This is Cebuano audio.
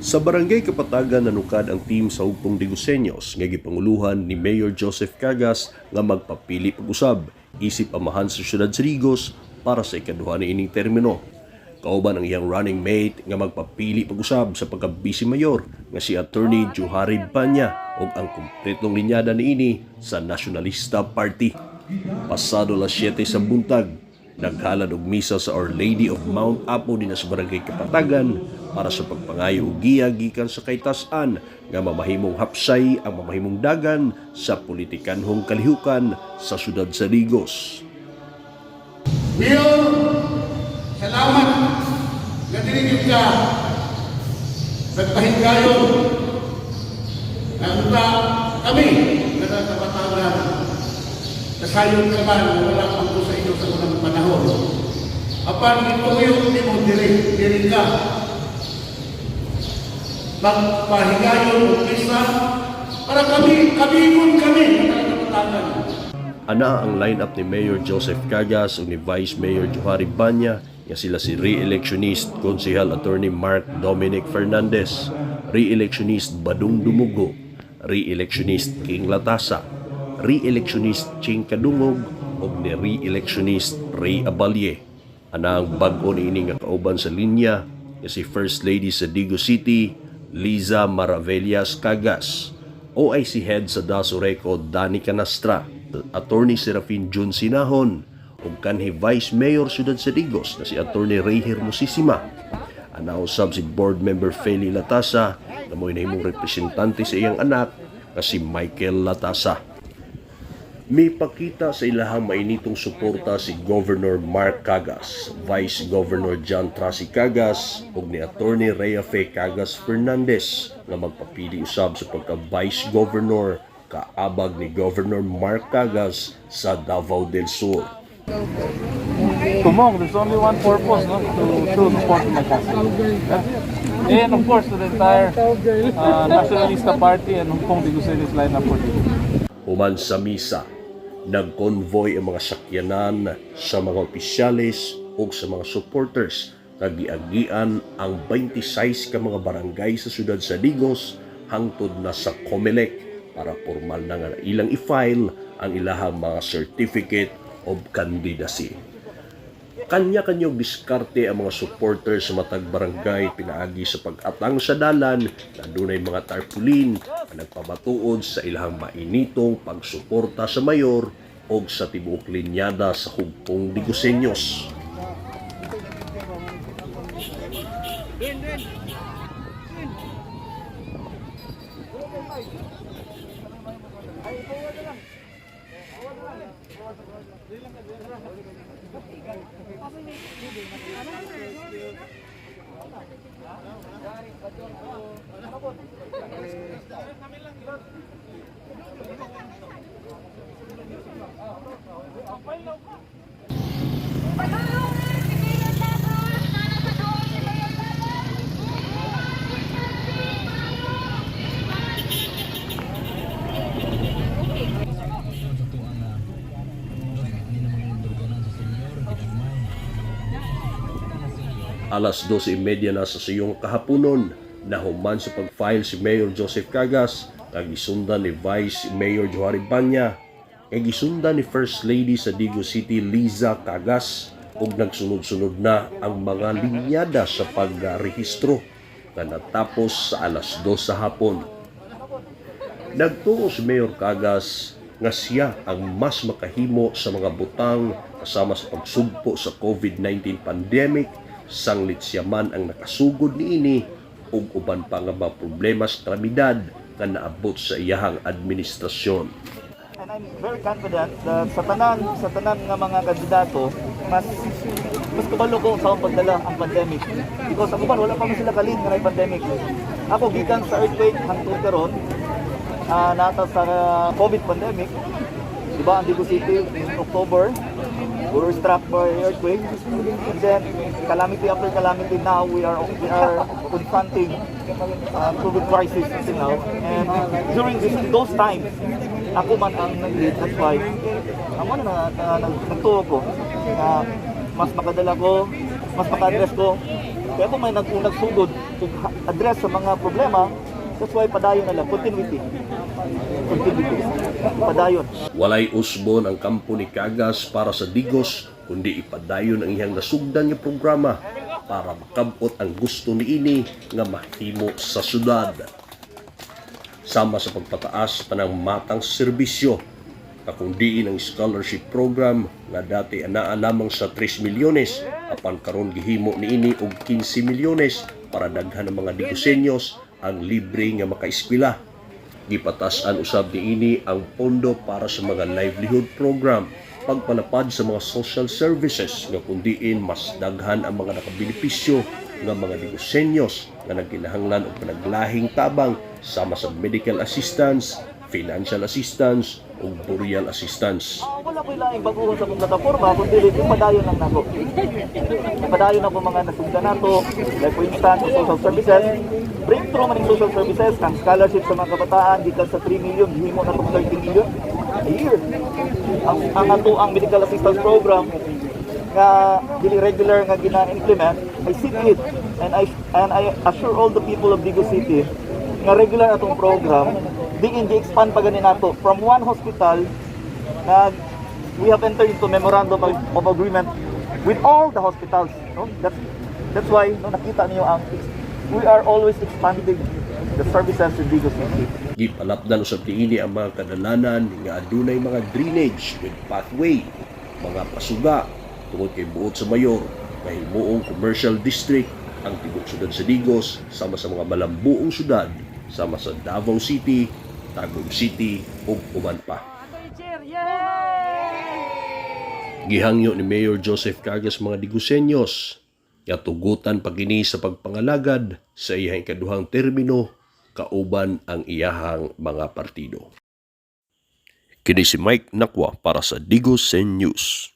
Sa Barangay Kapatagan, nanukad ang team sa Hugpong Diguseños nga gipanguluhan ni Mayor Joseph Cagas nga magpapili pag-usab isip amahan sa syudad sa Digos para sa ikaduha niining termino. Kauban ang iyang running mate nga magpapili pag-usab sa pagka-vice mayor nga si Attorney Johari Banya ug ang kumpletong linyada niini sa Nacionalista Party. Pasado las 7 sa buntag, naghalad og misa sa Our Lady of Mount Apo dinhi sa Barangay Kapatagan para sa pagpangayo og giya gikan sa kaytas-an nga mamahimong hapsay ang mamahimong dagan sa politikanhong kalihukan sa syudad sa Digos. Mayor, salamat nga dili gyud ka nagpahingayon nga kami nga nasa Kapatagan, nasayon ka man nga wala man ko sa inyo sa unang panahon. Apan gituyo nimo diri, diri ka magpahigayon og misa para kami, kabigon kami nga taga Kapatagan. Ana ang lineup ni Mayor Joseph Cagas ug ni Vice Mayor Johari Banya nga sila si re-electionist Konsehal Attorney Mark Dominic Fernandez, re-electionist Badong Dumugo, re-electionist King Latasa, re-electionist Ching Kadungog ug ni re-electionist Ray Abalye. Ana ang bag-o niini nga kauban sa linya nga si First Lady sa Digos City, Liza Maravillas Cagas, OIC Head sa Dasureco Danny Canastra, Attorney Serafin Jun Sinahon, ug kanhi Vice Mayor Siyudad sa Digos na si Attorney Ray Hermosisima. Ana usab si Board Member Feli Latasa na mo'y nahimong representante sa iyang anak nga si Michael Latasa. Mipakita sa ilahang mainitong suporta si Governor Mark Cagas, Vice Governor John Tracy Cagas ug ni Attorney Rhea Fe Cagas Fernandez nga magpapili usab sa pagka Vice Governor kaabag ni Governor Mark Cagas sa Davao del Sur. Tumong, there's only one purpose, no? To show support to my cousin. Yeah. And of course, to the entire Nacionalista Party and Hugpong Diguseños lineup for Digos. Human sa misa, nagkonvoy ang mga sakyanan sa mga opisyales ug sa mga supporters kag giagian ang 26 ka mga barangay sa syudad sa Digos hangtod na sa COMELEC para formal na nga ilang i-file ang ilahang mga certificate of candidacy. Kanya-kanyang diskarte ang mga supporters sa matag barangay pinaagi sa pag-atang sa dalan na dunay mga tarpaulin na nagpamatuod sa ilahang mainitong pagsuporta sa mayor o sa tibuok linyada sa Hugpong Diguseños. Alas 12:30 na sa siyong kahaponon, nahuman sa pag-file si Mayor Joseph Cagas, kag gisundan ni Vice Mayor Johari Banya, kag gisundan ni First Lady sa Digos City Liza Cagas, ug nagsunod-sunod na ang mga linyada sa pagrehistro na natapos sa alas 2 sa hapon. Nagtuo si Mayor Cagas nga siya ang mas makahimo sa mga butang kasama sa pagsugpo sa COVID-19 pandemic, sanglit siya man ang nakasugod niini ug uban pa nga mga problema sa kalamidad nga naabot sa iyahang administrasyon. And I'm very confident that sa tanan nga mga kandidato, mas mas kabalo ko sa akong pagdala ang pandemic. Because ako man, wala pa man sila kalin nga naay pandemic. Ako gikan sa earthquake hangtod karon, nata sa COVID pandemic. Di ba, ang Digos City in October, we were struck by earthquake. And then calamity after calamity, now we are confronting COVID crisis until now. And during those times, ako man ang nag-lead. That's why, ang ano na nagtuo ko na mas makadala ko, mas maka-address ko. Kaya ako may nag-unang sugod. ug address sa mga problema. That's why padayon na lang, continuity. Continuity. Padayon. Walay usbon ang kampo ni Cagas para sa Digos kundi ipadayon ang iyang nasugdan nga programa para makabot ang gusto niini nga mahimo sa syudad. Sama sa pagpataas pa ng matang serbisyo nga kung diin ang scholarship program nga dati anaa lamang sa 3 milyones, apan karon gihimo niini og 15 milyones para daghan ang mga Digusenyos ang libre nga makaeskwela. Gipatas-an usab niini ang pondo para sa mga livelihood program, pagpalapad sa mga social services nga kung diin mas daghan ang mga nakabenepisyo nga mga Digusenyos nga nagkinahanglan og panaglahing tabang sama sa medical assistance, financial assistance ug burial assistance. Ah, wala ko'y laing baguhon sa akong plataforma, kundi ipadayon lang nako. Ipadayon ako mga nasugdan nato, like for instance, sa social services, breakthrough man yung social services, ang scholarship sa mga kabataan, gikan sa 3 million, gihimo na itong 30 million a year. Ang ato ang medical assistance program, nga dili regular nga gina-implement, I see to it and I assure all the people of Digos City nga regular atong program, diin gi-expand pa gani nato from one hospital na we have entered into memorandum of agreement with all the hospitals, no? That's why, no, nakita niyo ang we are always expanding the services in Digos City. Gipalapdan usab niini ang mga kadalanan nga adunay mga drainage with pathway, mga pasuga, tungod kay buot sa mayor nga himuong commercial district ang tibuok syudad sa Digos sama sa mga malambuong syudad sama sa Davao City, Tagum City ug uban pa. Gihangyo ni Mayor Joseph Cagas mga Digusenyos nga tugutan pa kini sa pagpangalagad sa iyang ikaduhang termino kauban ang iyahang mga partido. Kini si Mike Nakwa para sa Digos News.